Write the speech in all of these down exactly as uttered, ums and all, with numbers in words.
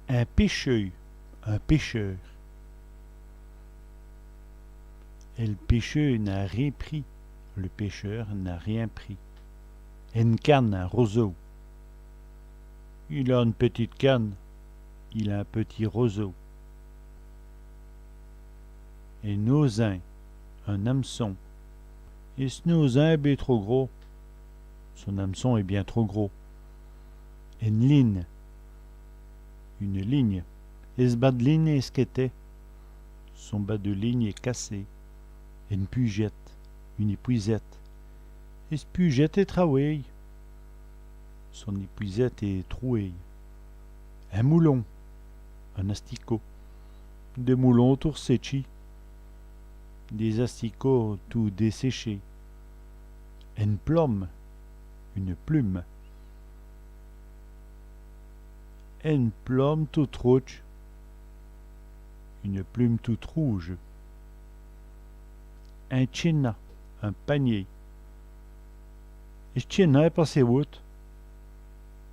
In pècheû, un pêcheur. El pècheû n'a rén pris. Le pêcheur n'a rien pris. Ène cane, un roseau. Il a ène pètite cane. Il a un petit roseau. In ozin, un hameçon. Ès' n-ozin èst bén trop gros. Son hameçon est bien trop gros. Ène line, une ligne. Ès' bas d' line èst skèté. Son bas de ligne est cassé. Ène pûjète, une épuisette. Ès' pûjète èst trawéye. Son épuisette est trouée. In moulon, un asticot. Dès moulons tout r'sètchis. Des asticots tout desséchés. Ène plome, une plume. Ène plome toute roudje. Une plume toute rouge. In tchèna, un panier. Ès' tchèna èst passé oute.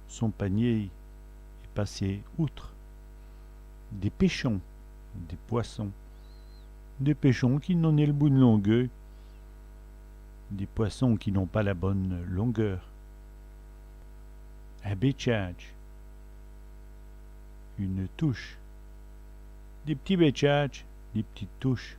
Son panier est passé outre. Dès pèchons, des poissons. Dès pèchons qui n'ont nén l' boune longueû. Des poissons qui n'ont pas la bonne longueur. In bètchadje, une touche. Dès p'tits bètchadjes, des petites touches.